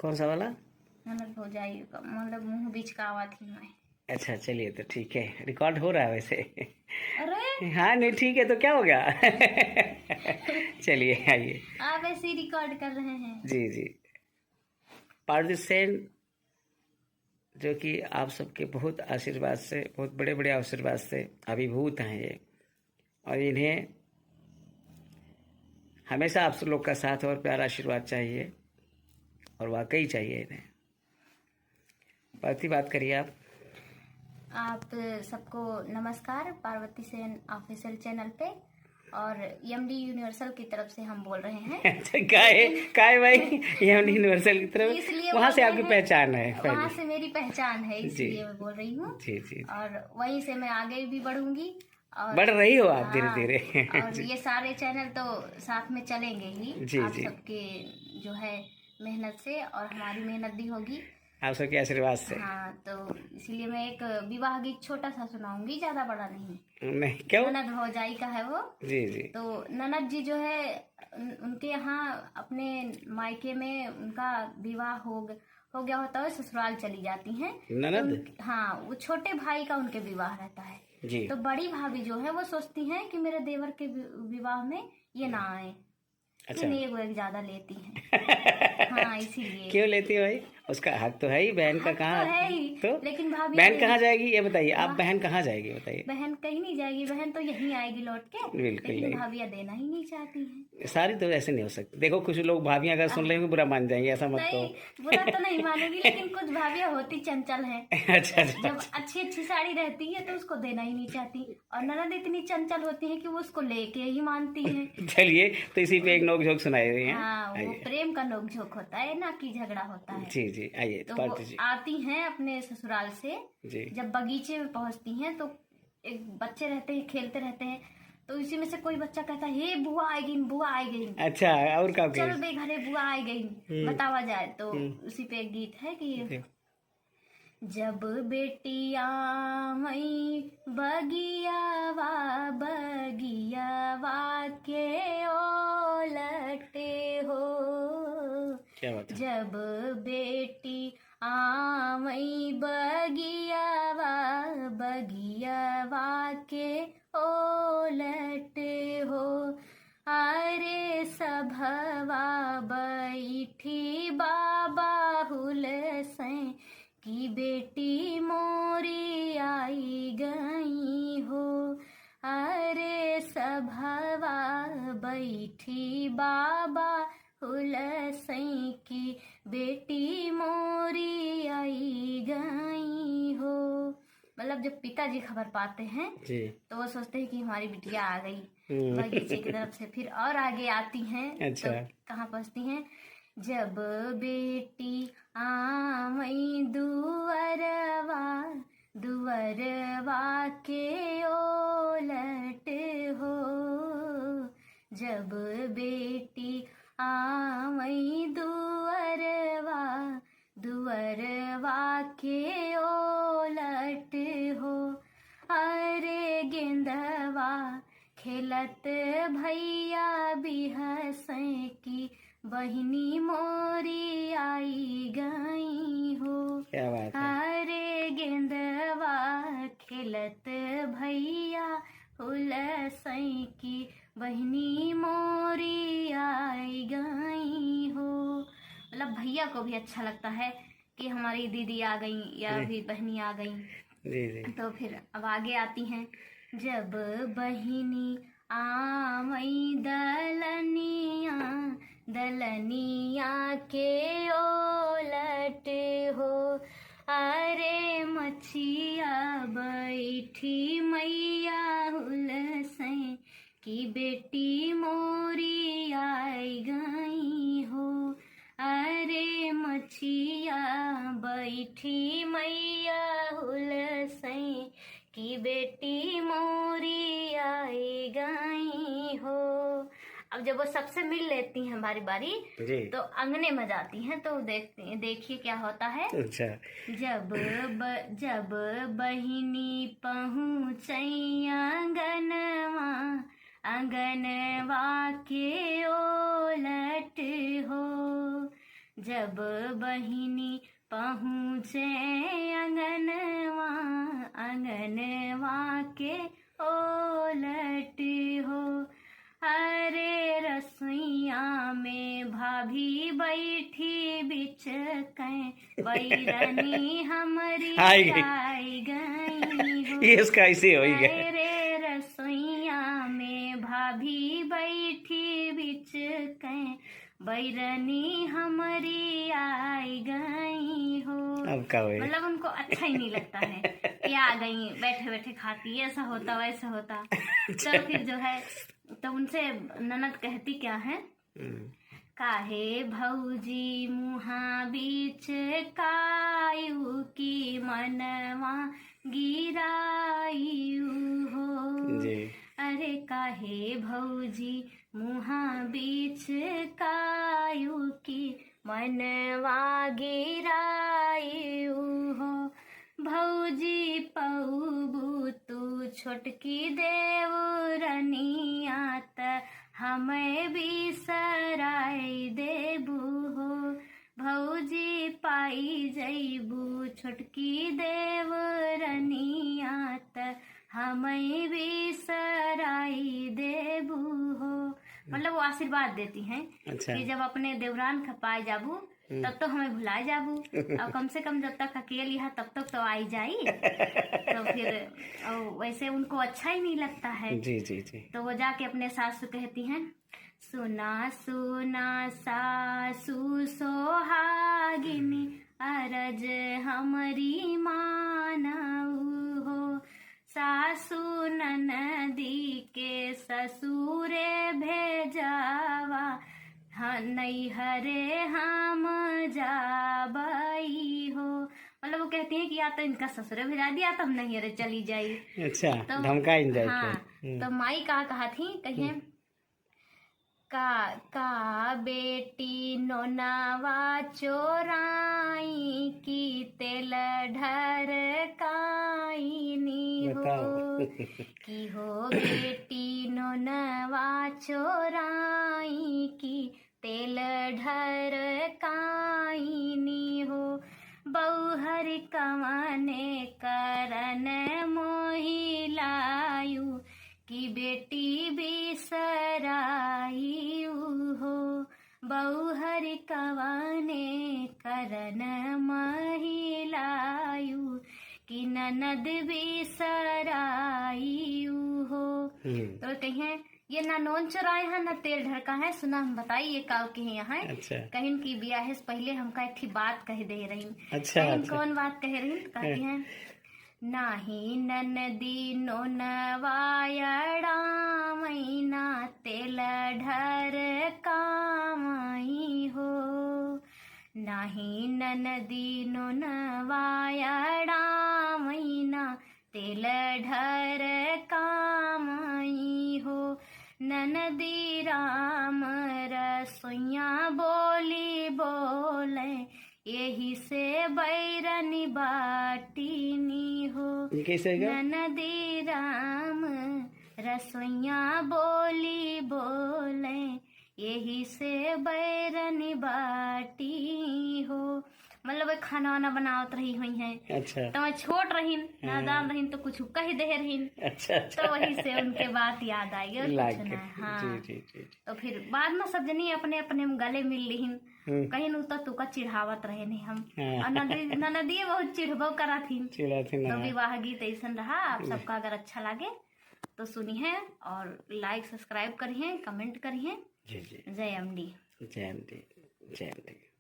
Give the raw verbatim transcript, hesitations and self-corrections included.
कौन सा वाला? ननद भौजाई का, मतलब, मुंह बिचकावा थी मैं। अच्छा, चलिए, तो ठीक है, रिकॉर्ड हो रहा है वैसे। अरे! हाँ, नहीं, ठीक है, तो क्या हो गया? चलिए, आइए। आप ऐसे ही रिकॉर्ड कर रहे हैं। जी, जी। पार्वती सेन, जो कि आप सबके बहुत आशीर्वाद से, बहुत बड़े-बड़े आशीर्वाद से अभिभूत हैं ये, और इन्हें हमेशा आप सब लोग का साथ और प्यार, आशीर्वाद चाहिए, और वाकई चाहिए इन्हें। पार्वती, बात करिए आप। आप सबको नमस्कार पार्वती सेन ऑफिशियल चैनल पे और एमडी यूनिवर्सल की तरफ से हम बोल रहे हैं। अच्छा, काय, लेकिन काय भाई? एमडी यूनिवर्सल की तरफ, इसलिए वहाँ बोल से रहे आपकी हैं, पहचान है पहले। वहाँ से मेरी पहचान है, जी। इसलिए मैं बोल रही हूँ। जी, जी। और वहीं से मैं आगे भी बढ़ूंगी। और बढ़ रही हो आप, हाँ, धीरे-धीरे। और जी। ये सारे चैनल तो साथ में चलेंगे ही, जी, आप जी। सबके जो है मेहनत से, और हमारी मेहनत भी होगी। आप सबके आशीर्वाद से। हाँ, तो इसीलिए मैं एक विवाह गीत छोटा सा सुनाऊंगी, ज्यादा बड़ा नहीं। नहीं, क्यों? ननद भौजाई का है वो। जी, जी। तो ननद जी जो है, उन-, उनके यहाँ अपने मायके में उनका विवाह हो ग-, हो गया होता है, ससुराल चली जाती हैं। ननद? तो उन-, हाँ, वो छोटे भाई का उनके विवाह रहता है। जी। तो बड़ी भाभी जो है, वो सोचती हैं कि मेरे देवर के वि-, विवाह में ये ना आए। अच्छा। तीन एगो एक ज्यादा लेती हैं। हाँ, इसीलिए। क्यों लेती है भाई? उसका हक तो है ही, बहन का हक तो कहाँ? है ही, तो लेकिन भाभी बहन कहाँ जाएगी, ये बताइए, आप, हाँ। बहन कहाँ जाएगी, बताइए? बहन कहीं नहीं जाएगी, बहन तो यहीं आएगी लौट के, बिल्कुल लेकिन नहीं। भाभिया देना ही नहीं चाहती हैं। सारी तो ऐसे नहीं हो सकती। देखो, कुछ लोग भाभियाँ अगर सुन हाँ। लेंगे, बुरा मान जाएंगे, ऐसा मत नहीं, कहो। बुरा तो नहीं मानेंगी, लेकिन कुछ भाभियाँ होती चंचल हैं। अच्छा, अच्छा, जब अच्छा। अच्छी अच्छी साड़ी रहती है तो उसको देना ही नहीं चाहती, और ननद इतनी चंचल होती है कि वो उसको लेके ही मानती है। चलिए, तो इसी पे एक नोकझोंक सुनाई रही हैं। हाँ, वो आइए। प्रेम का नोकझोंक होता है, ना कि झगड़ा होता है। जी, जी, आइए, तो वो पार्वती जी। आती हैं अपने ससुराल से, जी। जब बगीचे में पहुंचती हैं तो एक बच्चे रहते हैं, खेलते रहते हैं, तो इसी में से कोई बच्चा कहता है, "हे बुआ आए गईन, बुआ आए गईन।" अच्छा, और का चल कहे? बे घरे बुआ आए गईन, हम्म। बतावा जाए। तो हम्म। उसी पे एक गीत है कि जी। जब बेटी आवई बगियावा, बगियावा के ओलट हो। क्या बात है। जब बेटी आवई बगियावा, बगियावा के ओलट हो। अरे सभवा बैठी बाबा हुलसैं कि बेटी मोरी आई गई हो। अरे सभवा बैठी बाबा हुलसैं कि बेटी मोरी आई गई हो। मतलब, जब पिताजी खबर पाते हैं, जी। तो वो सोचते हैं कि हमारी बिटिया आ गई हम्म। बगीचे की तरफ से। फिर और आगे आती हैं, अच्छा। तो कहाँ पहुँचती हैं? जब बेटी आवई दुअरवा, दुअरवा के ओलट हो। जब बेटी आवई दुअरवा, दुअरवा के ओलट हो। अरे गेंदवा खेलत भैया बिहसैं कि बहिनी मोरी आई गई हो। क्या बात है। अरे गेंदवा खेलत भैया हुलसैं कि बहिनी मोरी आई गई हो। मतलब, भैया को भी अच्छा लगता है कि हमारी दीदी आ गई या जी। अभी बहिनी आ गई। जी, जी। तो फिर अब आगे आती हैं, जब बहिनी आवई दलनिया, दलनिया के ओलट हो। अरे मछिया बैठी मैया हुलसैं कि बेटी मोरी आई गई हो। अरे मछिया बैठी मैया हुलसैं कि बेटी मोरी आई गई हो। अब जब वो सबसे मिल लेती हैं बारी बारी, जी। तो अंगने में जाती हैं, तो देखती हैं, देखिए क्या होता है। अच्छा। जब ब-, जब बहिनी पहुँचई आंगनवा, आंगनवा के ओलट हो। जब बहिनी पहुँचे अंगनवा, अंगनवा के ओलट हो, अरे रसोइया में भाभी बैठी बिचकै, बैरनी हमरी आई गई। आई गई हो। ये इसका ऐसे हो ही गया। अरे रसोइया में भाभी बैठी बिचकै, बैरनी हमरी आई गई हो। अब का होई? मतलब उनको अच्छा ही नहीं लगता है कि आ गई, बैठे बैठे खाती, ऐसा होता वैसा होता। अच्छा। तो फिर जो है, तो उनसे ननद कहती क्या है, हम्म। काहे भौजी मुहा बीच कायू की मनवा गिरायू हो। जी। अरे काहे भौजी मुहा बीच कायू की मनवा गिरायू हो। भौजी पौबू तू छोटकी देवरनिया त हमै बिसराई देबू हो। भौजी पाई जैबू छोटकी देवरनिया त हमै बिसराई देबू हो। मतलब वो आशीर्वाद देती हैं। अच्छा। कि जब अपने देवरान क पाए जाबू, हम्म। तब तो हमें भुलाए जाबू। और कम से कम जब तक अकेली है, तब तक तो आई जाई। तो फिर, और वैसे उनको अच्छा ही नहीं लगता है। जी, जी, जी। तो वो जाके अपने सास से कहती हैं, सुना सुना सासू सोहागिनी, अरज हमरी मानऊ हो। सासू ननदी के ससुरे भेजावा, ह-, नैहरे हम जाबई हो। मतलब वो कहती हैं कि या तो इनका ससुरे भेजा दिया, तो हम नैहरे चली जाई। अच्छा, तो धमकाइन जाए हाँ, के। हम्म। तो माई का कहा थी, कहिए, हम्म। का, का बेटी नोनवा चोराई की तेल ढरकाइनी हो। बताओ। कि हो बेटी नोनवा चोराई की तेल ढरकाइनी हो। बौहर कवने करन मोहिलायु कि बेटी बिसरायु हो। बौहर कवने करन महिलायु कि ननद बिसरायु हो। हम्म। तो कहिए, ये ना नोन चुराए हैं, ना तेल ढरका है। सुना हम बताई, ये काव के हैं यहाँ। अच्छा। कहिन कि बियाहे से पहिले हमका एक ठे बात कह दे रही। अच्छा, कहिन अच्छा। कौन बात कह रही? कहती हैं, "नाही ननदी नोनवा अड़ावैना तेल ढरकावई हो। नाही ननदी नोनवा अड़ावैना तेल ढरकावई हो। ननदी राम रसोइया बोली बोले, यही से बैरनी बाटिनी हो।" ये कैसे है क्या? ननदी राम रसोइया बोली बोले, यही से बैरनी बाटी हो। मतलब, वे खाना वाना बनावत रही हुई हैं। अच्छा। तो मैं छोट रहीन, हाँ। नादान रहीन, तो कुछ कह दे रहीन। अच्छा, अच्छा। तो वही से उनके बात याद आई, और लाग कुछ ना। गई। हाँ। जी, जी, जी, जी। तो फिर बाद में सब जनी अपने अपने में गले मिल लिहिन। हम्म। कहिन, "उ तो तुका चिढ़ावत रहे नहीं हम।" हाँ। और नदी-, ननदिए बहुत चिढ़बो करा थी। चिढ़ा थी तो ना। विवाह गीत ऐसन रहा। आप हम्म। सबका अगर अच्छा लागे तो सुनी है और like subscribe करिए, comment करिए। जी, जी। जय एमडी। जय एमडी। जय एमडी।